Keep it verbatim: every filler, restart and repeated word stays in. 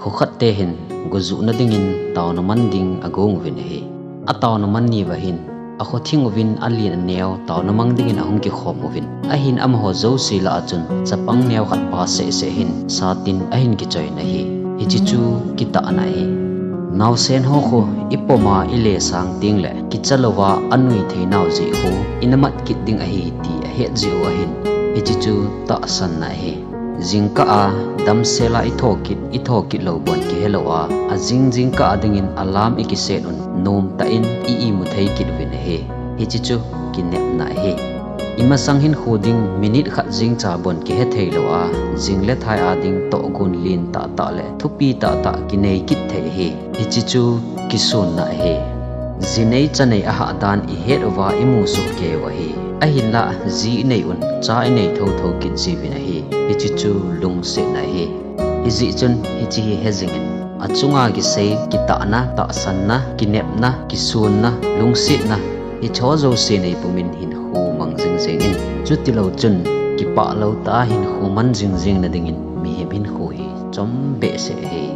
Kho khat te hin gojuh nading in taona man ding agong uvin ahi. Ataona man ni uva hin, akho thing uvin alen aneo taona mang ding in ahung kikhom uvin. Ahin amaho jouse lah a chun chapang neo khat pa seh seh hin satin ahin kichoi in ahi. Hiche chu kitahna ahi. Naosen ho kho ipom a ile sang teng le kicha louva anui thei nau jeh kho ina mat kit ding ahi ti ahet jeh u ahin. Hiche chu tahsanna ahi. Jingkah a damsel a itho kit, itho kit lou bon kihe lou a, ajing jingkah a ding in alarm ikiset un, nom tah in i imu thei kit uvin ahi. Hiche chu kinepna ahi. Imasang hin kho ding minute khat jing cha bon kihe thei lou a, jing le thai a ding tohgon len tah tah le thupi tah tah kinei kit thei ahi. Hiche chu kisonna ahi. Ji nei cha nei ahah dan ihet uva imu soh kei u ahi. Ahinlah ji inei un cha inei thotho kit jiuvin ahi. Hiche chu lungsetna ahi. Hijeh chun hiche hi he jing in. Achunga kisei, kitahna, tahsanna, kinepna, kisonna, lungsetna, hicheho jouse nei pum in hinkho mang jing jeng in. Chuti lou chun, kipah lou tah a hinkho man jing jeng nading in mihem hinkho hi chom behseh ahi.